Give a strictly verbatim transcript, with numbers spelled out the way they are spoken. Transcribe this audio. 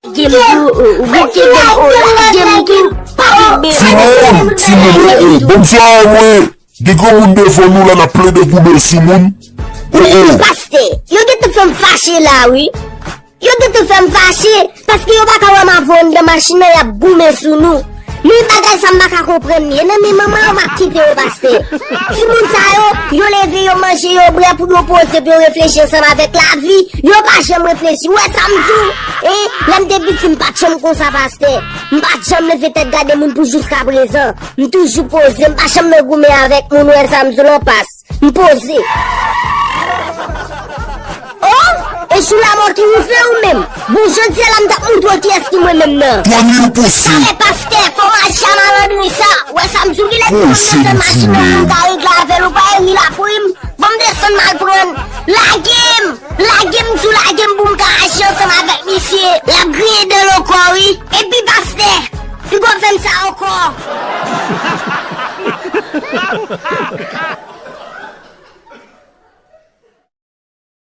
Lage m tou, ou bouke m, ou lage m tou. Pa gen bebe. Timoun, timoun, oh, oh, bonswa, mwen. Gen granmoun devan nou la, n ap plede goumen sou moun. Oh, oh. Pastè, yo gentan fè m fache la, wi. Yo gentan fè m fache, paske yo pa ka wè m avè w anndan machin nan, y ap goumen sou nou. Men bagay sa m pa ka konprann li. E nan men manman yo m ap kite yo, pastè. Timoun sa yo, yo leve, yo manje, yo bwè pou yo poze, pou yo reflechi ansanm avèk lavi. Yo pa janm reflechi. Ou wè sa m di w? E, lè m te piti, m pa t janm konsa, pastè. M pa t janm leve tèt gade moun pou jiskaprezan. M toujou poze, m pa janm nan goumen avèk moun, ou wè sa m di w lan, pas. M poze. Oh, e sou lamò ki woufe ou menm. Bon, jodi a la m t ap montre w kiyès ki mwen menm nan. Twa nwi ou poze. Salè pastè, fòmasyè malandren sa. Ou wè sa m di w, ki lè ki konn nan sèl machin nan pou m ka regle avè l, ou pa eri la pou m. Bon, m desann m al pran. Lage m! Lage m, di w lage m pou m ka aji ansanm avèk misye. L ap griyen dan l ankò, wi. Epi pastè, piga w fè m sa ankò.